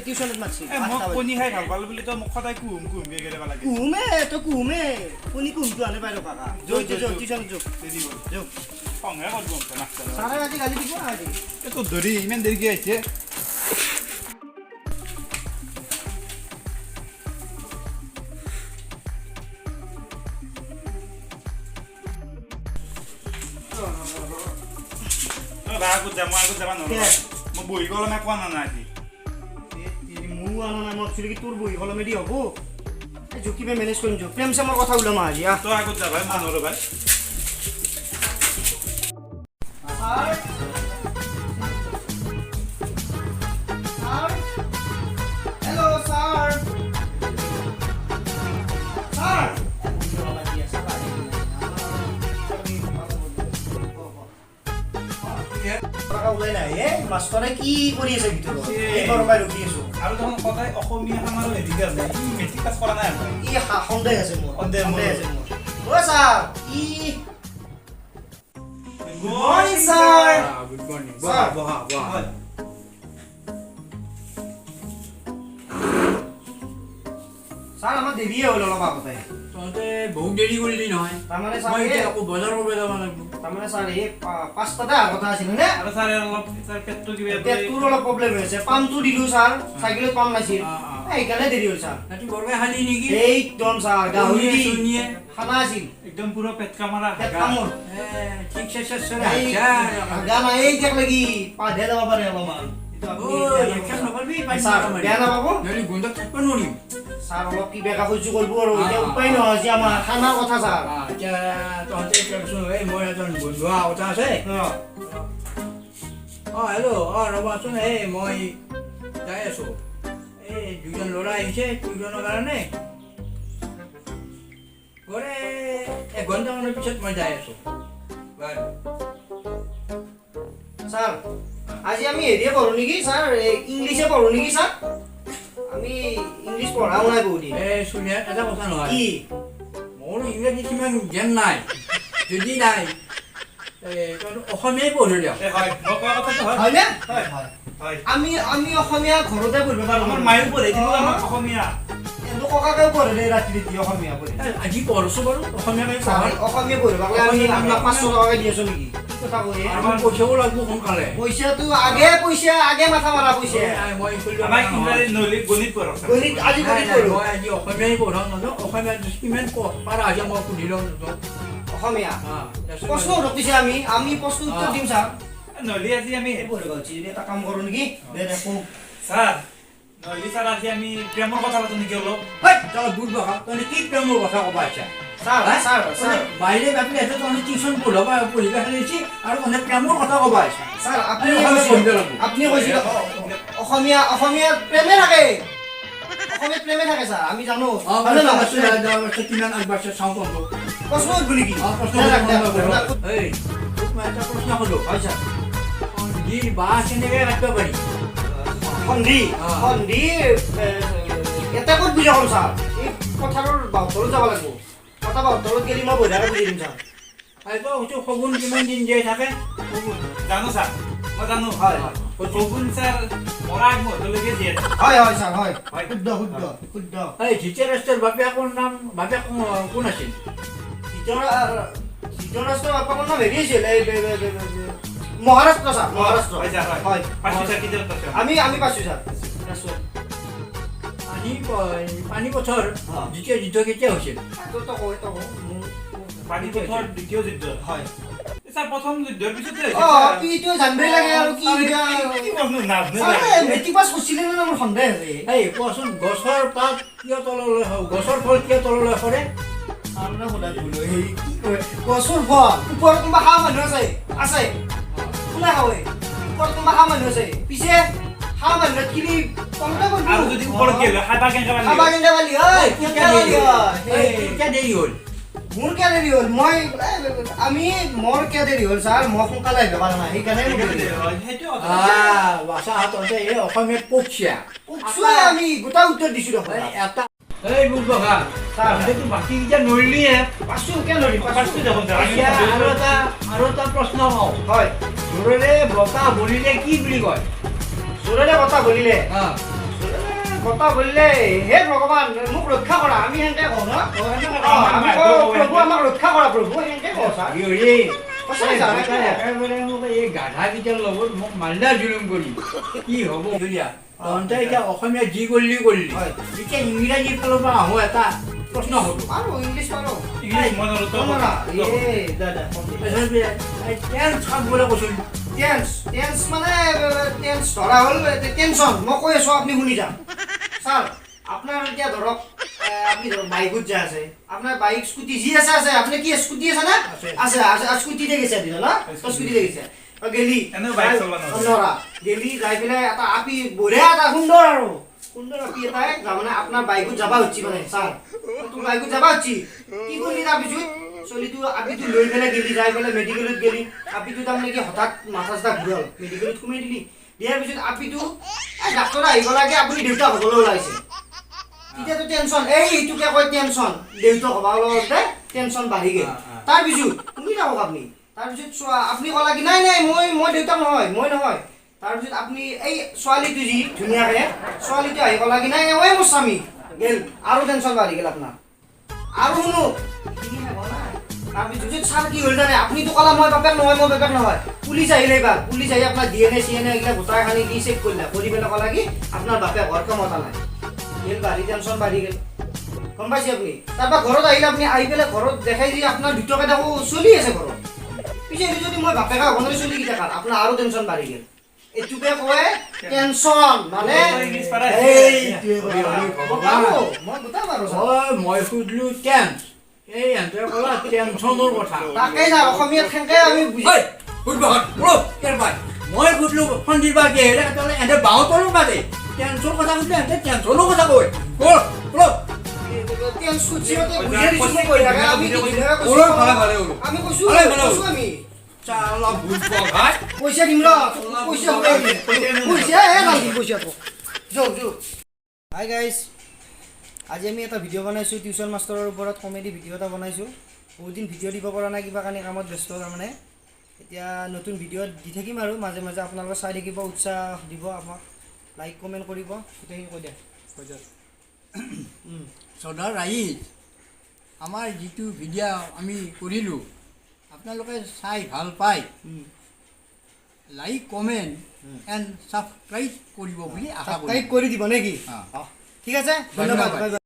টিউচনত মাতছি। এ, মই কণী খাই ভাল পালো বুলি তই মোক সদায় কুহুম কুহুমকে গেলে লাগে। কুহুমে, তই কুহুমে, কণী কুহুমটো আনে পাই কাকা। যো যো, যো, যো। টিউচনত যো। দেৰি হ'ল। যো। খংহে কৰিব মোক মাষ্টাৰে। ছাৰে আজি গালি দিব আজি। এ, তোৰ ধৰি ইমান দেৰিকে আহিছে। অ, ভাই, আগত যা, মই আগত যাব নোৱাৰো। কিয়? মই বহি কলমে কোৱা নাই আজি। ময়ো আনা নাই। মই ভাবছিলো কি তোৰ বহি কলমে দি হ'ব। এই যো, কিবা মেনেজ কৰিম। যো, প্ৰেম চেমৰ কথা ওলাম আজি, আহ। তই আগত যা ভাই, মই নোৱাৰো ভাই। Sir, sir, hello sir, sir. ওলাই নাই এ। মাষ্টৰে কি কৰি আছে ভিতৰত? এই ঘৰৰ পৰাই ৰখি আছো। আৰু দেখোন সদায় অসমীয়া আমাৰো হেৰি আছে, ই মেট্ৰিক পাছ কৰা নাই আকৌ। ই সন্দেহ আছে মোৰ। সন্দেহ মোৰো। আছে মোৰ। অ ছাৰ, ই good morning sir. Good morning. Sir. বহা বহা বহা। ছাৰ, আমাৰ দেৰিয়ে হ'ল অলপ আগতে। তহঁতে বহুত দেৰি কৰিলি নহয়। তাৰমানে ছাৰ, মই এতিয়া এই আকৌ বজাৰ কৰিব যাব লাগিব। তাৰমানে ছাৰ, এই 5টাতে অহাৰ কথা আছিল, হয়নে? আৰু ছাৰ, অলপ ছাৰ পেটটো কিবা পেটটোৰ অলপ প্ৰব্লেম হৈ আছে। পাম্পটো দিলো ছাৰ, চাইকেলত পাম্প নাছিল। অ, অ। এই, সেইকাৰণে দেৰি হ'ল ছাৰ। ৰাতি বৰকৈ খালি নেকি? একদম ছাৰ, গাহৰি দি চুনিয়ে। খানা আছিল। একদম পুৰা পেট কামৰা। পেট কামোৰ। এ, ঠিকছে চেচ। এই, হাগা নাই এতিয়া লাগি, পাধে যাব পাৰে অলপমান। এইটো আপুনি বেয়া একচন নাপাব। নকৰিবি, পানী ছাৰ, নামাৰিবি। বেয়া নাপাব। নহ'লে গোন্ধত থাকিব নোৱাৰিম। ছাৰ, অলপ কিবা এটা সহ্য কৰিব আৰু এতিয়া অ, অ, উপায় নহয় যে আমাৰ খানাৰ কথা ছাৰ। এতিয়া তহঁতে এতিয়া এই মই এজন বন্ধু অহা কথা আছে। অঁ, হেল্ল', অঁ, ৰ'বাচোন, এই মই যাই আছোঁ। এই দুজন ল'ৰা আহিছে টিউচনৰ কাৰণে। গ'লে এঘণ্টামানৰ পিছত মই যাই আছোঁ বাৰু। ছাৰ, আজি আমি হেৰিয়ে পঢ়ো নেকি ছাৰ? এই ইংলিছে পঢ়ো নেকি ছাৰ? আমি ইংলিছ পঢ়াও নাই বহুত দিন। এই চুনিয়া, এটা কথা নহয়। কি? মোৰ ইংৰাজীত সিমান জ্ঞান নাই। যদি নাই, এই তহঁতে অসমীয়াই পঢ়ি দিয়ক। এ, হয়, মই কোৱা কথাটো হয়। হয়নে? হয় হয়। আমি অসমীয়া ঘৰতে পঢ়িব পাৰোঁ। আমাৰ মায়েও পঢ়াই দিব আমাক অসমীয়া। এনে ককাকেও পঢ়ে দে, ৰাতি ৰাতি অসমীয়া পঢ়ে। এই, আজি পঢ়ছোঁ বাৰু অসমীয়াকে ছাৰ, পঢ়া। অসমীয়া পঢ়িব গ'লে আমি আপোনাক 500 টকাকে দি আছো নেকি? কি কথা কয় এ? আৰু পইচাও লাগিব সোনকালে। পইচাটো আগে, পইচা আগে, মাথা মাৰা পইচা। নাই, মই চলিব আমাক নহয়। ইংৰাজী নহ'লে গণিত পঢ়ক ছাৰ। গণিত আজি নাই, গণিত নাই, পঢ়ো। মই আজি অসমীয়াই পঢ়াওঁ নাজানো। অসমীয়া কিমান পাৰা হৈছে মই সুধি লওঁ তহঁতক। অসমীয়া তাৰপিছত প্ৰশ্ন সোধক পিছে, আমি প্ৰশ্ন উত্তৰ দিম ছাৰ। নহ'লে আজি আমি পঢ়িব হৈছে যদি এটা কাম কৰোঁ নেকি? দে দে, কওঁ। ছাৰ, নহ'লে ছাৰ, আজি আমি প্ৰেমৰ কথা পাতো নেকি অলপ? হেই, তই বুট বখা, তহঁতে কি প্ৰেমৰ কথা ক'বা আছা? ছাৰ, হা? ছাৰ, ছাৰ, বাহিৰে বাপৰে এতে তহঁতে টিউচন পঢ়িব খেলিছি আৰু তহঁতে প্ৰেমৰ কথা ক'বা আছা। ছাৰ, আপুনি অসমীয়া কৈছিল পঢ়িব লাগিব। আপুনি কৈছিল অসমীয়া, অসমীয়াত প্ৰেমে থাকে, অসমীয়াত প্ৰেমে থাকে ছাৰ, আমি জানো। হয়নে নহয়? কিমান আগবাঢ়ছে চাওঁ তহঁতক। প্ৰশ্ন সুধব নেকি? অ, প্ৰশ্ন দে, দে, সুধো। দে, দে। এই, তোক মই এটা প্ৰশ্ন সোধো। হয় ছাৰ। সন্ধিৰ বাঁহ কেনেকে কাটিব পাৰি? সন্ধি? অ। সন্ধি এটা ক'ত বুজা ক'ম ছাৰ? এই পথাৰৰ বাহুতলত যাব লাগিব। পথাৰ বাহুতলত গেলি মই বঢ়িয়াকৈ বুজি দিম ছাৰ। আৰু তই কৈছো, শগুন কিমান দিন জীয়াই থাকে? শগুন জানো ছাৰ, মই জানো। হয় হয়। শগুন ছাৰ মৰা আগমুহূৰ্তলৈকে জীয়াই থাকে। হয় হয় ছাৰ, হয়। হয়। শুদ্ধ শুদ্ধ শুদ্ধ। এই ধৃতৰাষ্ট্ৰৰ বাপেকৰ নাম, বাপেক কোন আছিল? ধৃতৰাষ্ট্ৰৰ বাপেকৰ নাম হেৰি আছিল, এই মহাৰাষ্ট্ৰ ছাৰ, মহাৰাষ্ট্ৰ। হয় ছাৰ, হয়। হয়। পাইছো ছাৰ, কিতাপত পাইছো। আমি পাইছো ছাৰ, পাইছো। পানীপথৰ দ্বিতীয় যুদ্ধ কেতিয়া হৈছিল? তই কওঁ, তই কওঁ। পানীপথৰ দ্বিতীয় যুদ্ধ? হয়। ছাৰ, প্ৰথম যুদ্ধৰ পিছতে হৈছে অ। ছাৰ। এইটো জানবই লাগে আৰু কি এতিয়া। কি প্ৰশ্ন নাজানো। ছাৰ, মেট্ৰিক পাছ কৰিছিলে নে মোৰ সন্দেহ আছে। এই কোৱাচোন, গছৰ পাত কিয় তললৈ গছৰ ফল কিয় তললৈ সৰে? আৰু সোধা ভুল হয়। সেই কি কয়, গছৰ ফল ওপৰত কোনোবা খোৱা মানুহ আছে, আছে কোনে খাৱে? ওপৰত কোনোবা খোৱা মানুহ আছে, পিছে খোৱা মানুহ কিনি তলতে কৰিব। আৰু যদি ওপৰত গেল খাবা কেনেকে পালি? খাবা কেনেকে পালি ঐ? কেনেকে পালি ঐ? এই, কিয় দেৰি হ'ল? মোৰ কিয় দেৰি হ'ল? মই আমি মোৰ কিয় দেৰি হ'ল ছাৰ? মই সোনকালে আহিব পৰা নাই, সেইকাৰণে মোৰ দেৰি হ'ল। সেইটো কথা। বাচা তহঁতে এই অসমীয়াত পকচিয়া। কওকচোন, আমি গোটা উত্তৰ দিছো দেখোন। এই এটা এই বুট বখা। ছাৰ। তহঁতেতো বাকী কেইটা নৰিলিয়ে। পাইছো, কিয় নোৱাৰিম? পাইছো পাইছো। দেখোন ছাৰ। এতিয়া আৰু এটা প্ৰশ্ন কওঁ। হয়। জোৰেৰে বতাহ বলিলে কি বুলি কয়? জোৰেৰে কথা বলিলে? ঘটা বললে হে ভগৱান মোক ৰক্ষা কৰা, আমি সেনেকে কওঁ ন? আমি কওঁ প্ৰভু আমাক ৰক্ষা কৰা প্ৰভু, সেনেকে কওঁ ছাৰ। হৰি সঁচাই ছাৰ, সেনেকে কওঁ। একেবাৰে মোক এই গাধা কেইটাৰ লগত মোক মাল্লা জুলুম কৰি কি হ'ব দিয়া। তহঁতে এতিয়া অসমীয়া যি কৰিলি কৰিলি, হয়। এতিয়া ইংৰাজীৰ ফালৰ পৰা আহোঁ, এটা প্ৰশ্ন সুধো। পাৰো, ইংলিছ পাৰো। ইংলিছ মই নৰো, তই না, না, ক। এই দাদা। টেন্স খাক বোলে কৈছিল। টেন্স, টেন্স মানে টেন্স ধৰা হ'ল টেনচন। মই কৈ আছোঁ, আপুনি শুনি যাওক ছাৰ। আপোনাৰ এতিয়া ধৰক আপুনি ধৰক বাইকত যাই আছে, আপোনাৰ বাইক স্কুটি যি আছে আছে, আপুনি কি স্কুটি আছে না? আছে। আছে আছে, স্কুটিতে গেছে আপুনি ন? স্কুটিতে গেছে গেলি। এনেও বাইক চলাব নোৱাৰো। নৰা গেলি, যাই পেলাই এটা আপি বঢ়িয়া এটা সুন্দৰ আৰু সুন্দৰ আপি এটাই তাৰমানে আপোনাৰ বাইকত যাবা খুজিছি মানে ছাৰ, তোৰ বাইকত যাবা খুজিছি। কি কৰিলি তাৰপিছত? চলিটো আপিটো লৈ পেলাই গেলি, যাই পেলাই মেডিকেলত গেলি। আপিটো তাৰমানে কি হঠাৎ মাথা চাথা ঘূৰাল, মেডিকেলত সোমাই দিলি। দিয়াৰ পিছত আপিটো এই ডাক্তৰ আহিব লাগে, আপুনি দেউতাক হ'বলৈ ওলাইছে। তেতিয়াতো টেনচন, এই এইটোকে কয় টেনচন। দেউতাক হ'ব ওলাওঁতে টেনচন বাঢ়ি গ'ল। অ, অ। তাৰপিছত শুনি থাকক আপুনি। তাৰপিছত চোৱা, আপুনি ক'লা কি নাই নাই, মই দেউতাক নহয়, মই নহয়। তাৰপিছত আপুনি এই ছোৱালীটো যি ধুনীয়াকে ছোৱালীটো আহি ক'লা কি নাই নাই, ঐ মোৰ স্বামী গেল, আৰু টেনচন বাঢ়ি গ'ল আপোনাৰ। আৰু শুনো, এইখিনি শেষ হোৱা নাই। তাৰপিছত ছাৰ কি হ'ল জানে? আপুনিতো ক'লা মই বাপেক নহয়, মই বাপেক নহয়। পুলিচ আহিলে এইবাৰ, পুলিচ আহি আপোনাৰ ডিএনএ চিএনএ এইগিলা গোটাইখানি কি চেক কৰিলে, কৰি পেলাই ক'লা কি আপোনাৰ বাপেক হোৱাৰ ক্ষমতা নাই। গেল বাঢ়ি, টেনচন বাঢ়ি গ'ল, গম পাইছে আপুনি? তাৰপৰা ঘৰত আহিলে আপুনি, আহি পেলাই ঘৰত দেখাই যে আপোনাৰ দুটাকে দেখো চলি আছে ঘৰত। পিছে এইটো যদি মই বাপেকে হ'ব নোৱাৰি, চলি কেইটা কাৰ? আপোনাৰ আৰু টেনচন বাঢ়ি গ'ল। এইটোকে কয় টেনচন মানে। ইংলিছ পাৰা? এইটোৱে হৰি কথা। হৰি মই ভগৱান। পাৰো, মই গোটাই পাৰো ছাৰ। অ, মই সুধিলো টেন্স, এই ইহঁতে ক'লা টেনচনৰ কথা। তাকেই ছাৰ, অসমীয়াত সেনেকে আমি বুজি ঐ, সুধব ইয়াৰ পাই মই সুধিলো সন্ধিৰ বা কি হেৰে, এহঁতে বাওঁতৰো বাদে টেন্সৰ কথা সুধিলে এহঁতে টেনচনৰ কথা কয়। কৰ কৰ। টেন্স সুধছি মতে বুজাই দিছো মই বঢ়িয়াকে। আমি কি ধুনীয়াকে কৈছো। ওলো, ভালে ভালে ওলো। আমি কৈছো। ভালে ভালে কৈছো আমি। চালা বুজব ভাই। পইচা দিম ৰ, পইচা ঘূৰাই দিম। পইচা হে নালগিম পইচা তোক। যাওঁ যাওঁ। হাই গাইজ, আজি আমি এটা ভিডিঅ' বনাইছোঁ টিউশ্যন মাষ্টৰৰ ওপৰত, কমেডি ভিডিঅ' এটা বনাইছোঁ। বহুত দিন ভিডিঅ' দিব পৰা নাই, কিবা কাৰণে কামত ব্যস্ত তাৰমানে। এতিয়া নতুন ভিডিঅ' দি থাকিম আৰু মাজে মাজে আপোনালোকে চাই থাকিব, উৎসাহ দিব আমাক, লাইক কমেণ্ট কৰিব, গোটেইখিনি কৈ দিয়া। শ্ৰদ্ধা ৰাইজ, আমাৰ যিটো ভিডিঅ' আমি কৰিলোঁ, আপোনালোকে চাই ভাল পায় লাইক কমেণ্ট এণ্ড ছাবস্ক্ৰাইব কৰিব বুলি আশা ছাবস্ক্ৰাইব কৰিলোঁ। কৰি দিব নেকি? অঁ। অঁ, ঠিক আছে, ধন্যবাদ। ধন্যবাদ। Bye bye.